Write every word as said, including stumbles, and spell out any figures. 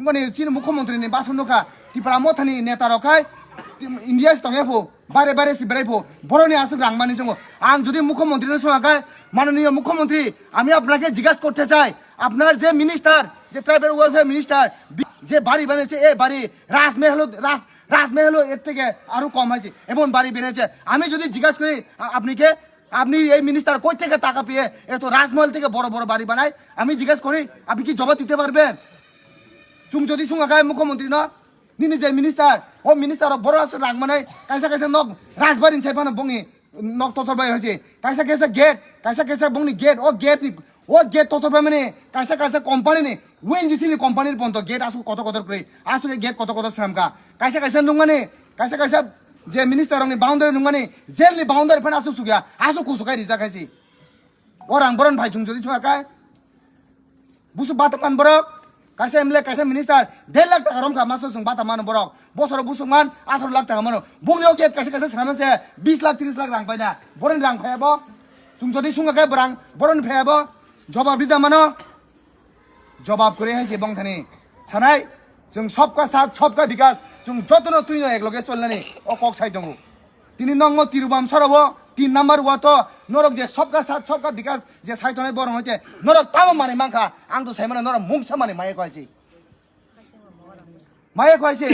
Mani chini mukhyamantri ni basan nukha, Tipra mothani neta rok khai India si tongya pho, bare bare si berai pho, boroni aswk rang mani chungo. Ang jodi mukhyamantri no swnga khai, মাননীয় মুখ্যমন্ত্রী, আমি আপনাকে জিজ্ঞাসা করতে চাই, আপনার যে মিনিস্টার, যে ট্রাইবাল ওয়েলফেয়ার মিনিস্টার, বি-, যে বাড়ি বানিয়েছে, এ বাড়ি রাজমহল, রাজ-, রাজমহল এর থেকে আরো কম হয়েছে, এমন বাড়ি বেড়েছে। আমি যদি জিজ্ঞাসা করি, আ-, আপনি কে, আপনি এই মিনিস্টার কই থেকে টাকা পেয়ে এত রাজমহল থেকে বড় বড় বাড়ি বানায়, আমি জিজ্ঞেস করি, আপনি কি জবাব দিতে পারবেন? Chwng jodi swnga khai mukhyamantri no, nini je minister, o minister rok borok aswk rang manai, kaisa kaisa nok rajbari ni sai phano bongni nok totor bai hoise, kaisa kaisa gate, kaisa kaisa bongni gate, o gate ni, o gate totor bai mani kaisa kaisa company ni, O N G C ni company ni ponto gate aswk kotor kotor kwrwi, aswk gate kotor kotor swnam kha, kaisa kaisa nungmani, kaisa kaisa je minister rok ni boundary nungmani, jail ni boundary phano aswk sukya, aswk kusu khai rijak hai si. O rang boron phai chwng jodi swnga khai. Busuk bata man borok, kaisa M L A, kaisa minister, der lakh taka romkha maso chwng bata mano borok. Bosoro busuk man atharo lakh taka mano. Bongni o gate kaisa kaisa swnamya se bis lakh tris lakh rang paina. Boroni rang phaya bo. Chwng jodi swnga khe borang, boroni phaya bo. Jobab rida mano. Jobab kwrwi hai se bongthani. Sanai, chwng sabka saath, sabka bikas, chwng jotono twino ekloge cholnani o kok sai tongo. Tini nokmo Tirubam sorowo tin number wato norok je sabka saath sabka bikas je sai tongnai borok hoite norok tamo manwi mankha, ang to sai mano norok mungsa manwi maya kwai se. Maya kwai se.